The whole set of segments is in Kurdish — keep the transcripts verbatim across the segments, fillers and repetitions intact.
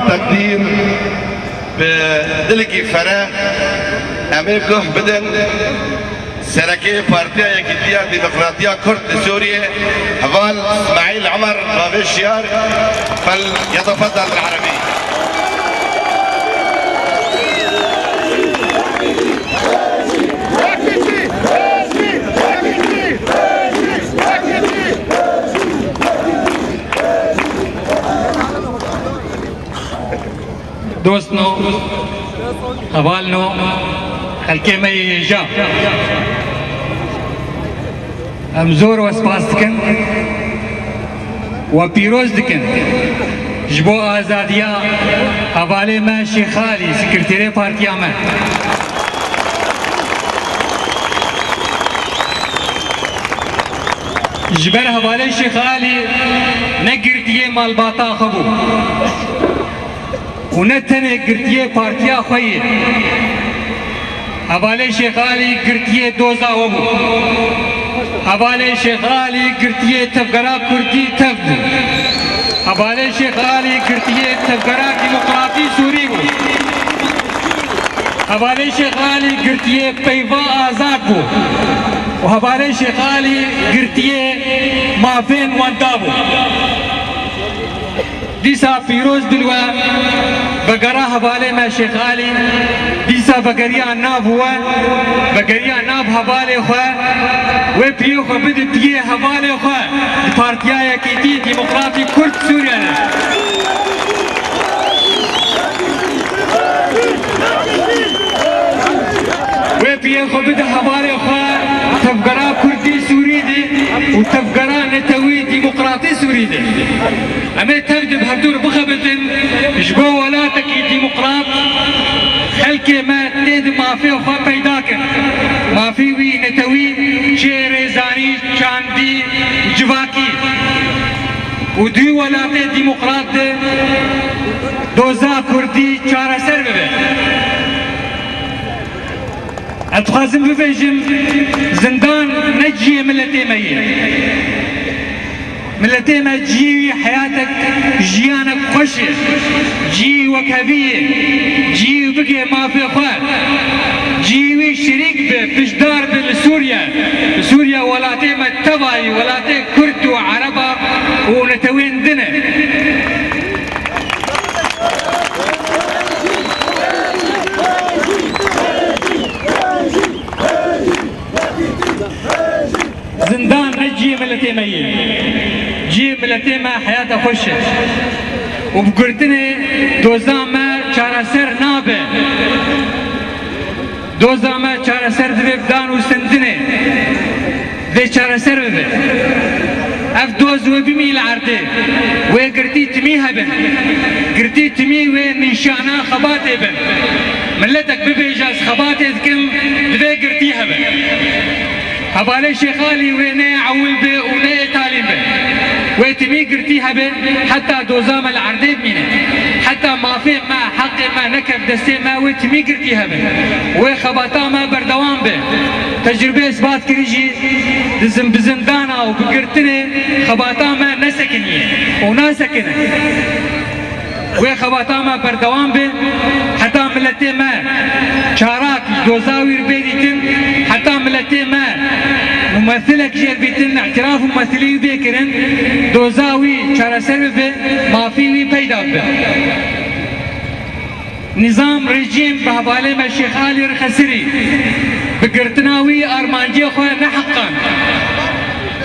Teqdîr bi dilekî fereh em ê guh bidin Serekê Partiya Yekîtiya Demokratiya Kurd li Sûriyê, Heval Îsmaîl Omer, bavê Şiyar, fel yetefeddel bil erebî. Dostno, hevalno, xelkê me yê hêja. Em zor we spas dikin, we pîroz dikin ji bo azadiya hevalê me Şêx Alî, sekreterê partiya me. Ji ber hevalê Şêx Alî ne girtiyê malbata xwe bû û ne tenê girtiyê partiya xwe yê. Hevalê Şêx Alî girtiyê doza we bû. Hevalê Şêx Alî girtiyê tevgera Kurdî tev bû. Hevalê Şêx Alî girtiyê tevgera demokratî Sûrî bû. Hevalê Şêx Alî girtiyê peyva azad bû. Û hevalê Şêx Alî girtiyê mafên wenda bû. Dîsa pîroz dil we vegera hevalê me Şêx Alî, dîsa vegeriya nav we, vegeriya nav hevalê xwe, wê piyê xwe bide piyê hevalê xwe di Partiya Yekîtî Demokratî Kurd Sûriye de. Wê piyê xwe bide hevalê xwe tevgera Kurdî Sûrî de û tevgera netewî demokratî Sûrî de. Em ê tev de bi hevdû re bixebitin ji bo welatekî demokrat, xelkê me tê di mafê xwe peyda kin. Mafê wî netewî, çê rêzanî, çandî û civakî. Û di welatê demokrat de doza Kurdî çareser bibe. Ez dixwazim bibêjim, zindan ne cihê miletê me ye. Miletê me cihê wî heyatek, jiyanek xweş e. Cihê wekevî ye. Cihê bigê mafê xwe. Cihê wî şirîk be, piştdar be li Sûriye. Li Sûriye welatê me tevayî, welatê Kurd û Ereba û netewên din e. Zindan ne cihê miletê me ye. Cihê miletê me heyata xweş e. Û bi girtinê doza me çareser nabe. Doza me çareser dibe bi dan û stendinê. Vê çareser bibe. Ev doz wê bimî li erdê. Wê girtî timî hebin. Girtî timî wê nîşana xebatê bin. Miletek bibêje ez xebatê dikim, divê girtî hebe. Hevalê Şêx Alî wê ne ewil be û ne êtalî be. Wê timî girtî hebe, heta doza me li erdê bimîne. Heta mafê me, heqê me neket destê me, wê timî girtî hebe. Wê xebata me berdewam be. Tecrûbe îsbat kirî jî di zin-, bi zindana û bi girtinê xebata me nesekiniye û nasekine. Wê xebata me berdewam be, heta miletê me çarak ji doza wî re bê dîtin, heta miletê me mumesilek jê re bîtin, îtiraf û mumesilî wî bê kirin, doza wî çareser bibe, mafî wî peyda bibe. Nîzam, rejîm bi hevalê me Şêx Alî re xesirî. Bi girtina wî armancê xwe neheqand.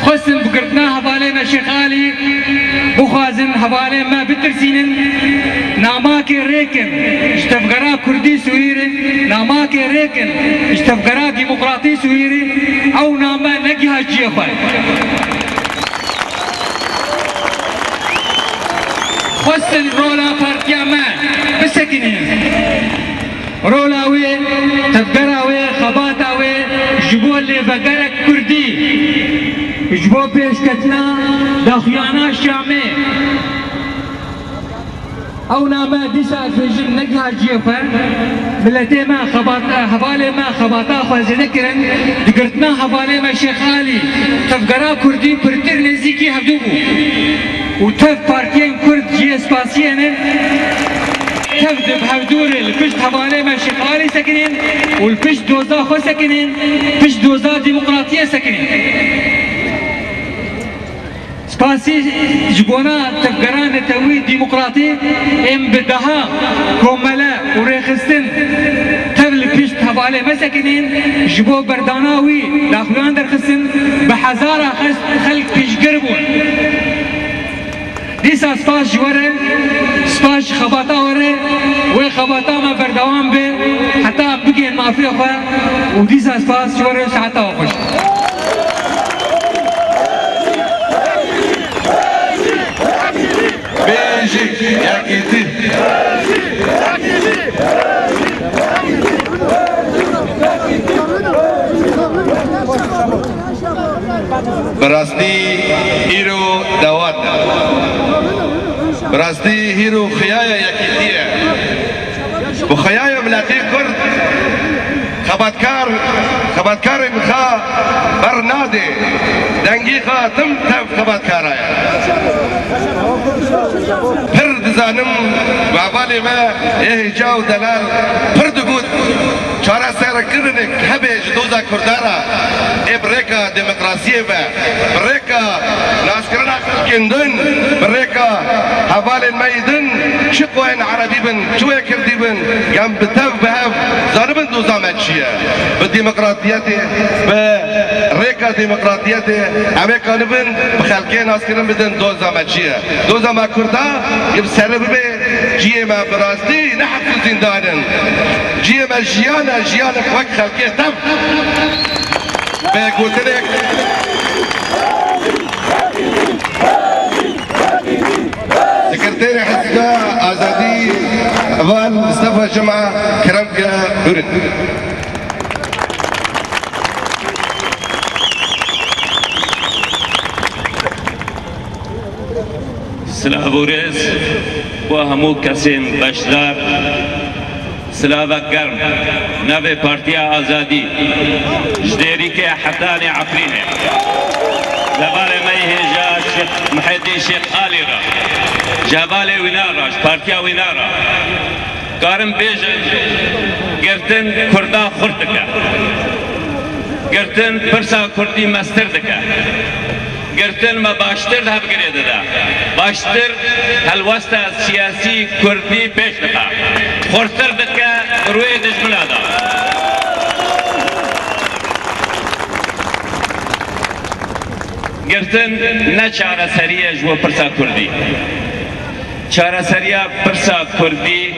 Xwestin bi girtina hevalê me Şêx Alî bixwazin hevalê me bitirsînin. Namakê rêkin ji tevgera Kurdî Sûrî re, namakê rêkin ji tevgera demokratî Sûrî re, ew name negiha cihê xwe. Xwestin rola partiya me bisekinînin. Rola wê, tevgera wê, xebata wê ji bo lêvegerek Kurdî, ji bo pêşketina daxuyana Şamê. Ew name dîsa ez bêjim negiha cihê xwe. Miletê me xebat-, hevalê me xebata xwe zêde kirin. Di girtina hevalê me Şêx Alî, tevgera Kurdî pirtir nêzîkî hevdû bû. Û tev partiyên Kurd cihê spasiyê ne. Tev di bi hevdû re li pişt hevalê me Şêx Alî sekinên û li pişt doza xwe sekinên, pişt doza demokratiyê sekinên. Spasî ji bona tevgeran netewî demokratî ên bi deha komele û rêxistin tev li pişt hevalê me sekinên, ji bo berdana wî daxuyan derxistin, bi hezara xes-, xelk piştgir bûn. Dîsa spas ji we re, spas ji xebata we re, wê xebata me berdewam be, heta em bigihên mafê xwe û dîsa spas ji we re, saeta we xweş. Bêjî, yekîtî. Bi rastî îro dewat e. Bi rastî hîro xiyaya yekîtî ye. Bi xiyaya miletê Kurd, xebatkar, xebatkarên xwe ber nade. Dengî xwe tim tev xebatkara ye. Pir dizanim, hevalê me ê hêja û delal pir digot, çareserkirinek hebe ji doza Kurda re, ê bi rêka demokrasiyê ve, bi rêka naskirina xelkên din, bi rêka hevalên me yê din, çi xwên erebî bin, çi wê kirdî bin, em bi tev bi hev zanibin doza me çi ye. Bi demokratiyetê, bi rêka demokratiyetê, em ê kanibin bi xelkê naskirin bidin doza me çi ye. Doza me Kurda, yê bi serê bibe, cihê me bi rastî ne hepsî zîndan in. Cihê me jiyan e, jiyanek wek xelkê tev. Bi gotinek Sekreterê Hizba Azadî, Heval Mistefa Cuma, kerem ke birin. Silav û rêz bo hemû kesên beşdar. Silavek germ navê Partiya Azadî, ji Dêrîkê hetanê Efrînê. Ji hevalê me yê hêja Şêx Muhedîn Şêx Alî re, ji hevalê wîna re, ji Partiya wîna re, karim bêjim, girtin Kurda xurt dike. Girtin pirsa Kurdî mestir dike. Girtin me baştir di hevgirê dide. Baştir helwesta siyasî Kurdî pêş dixe. Xurtir dike bi rûyê dijmina de. Girtin ne çareserî ye ji bo pirsa Kurdî. Çareseriya pirsa Kurdî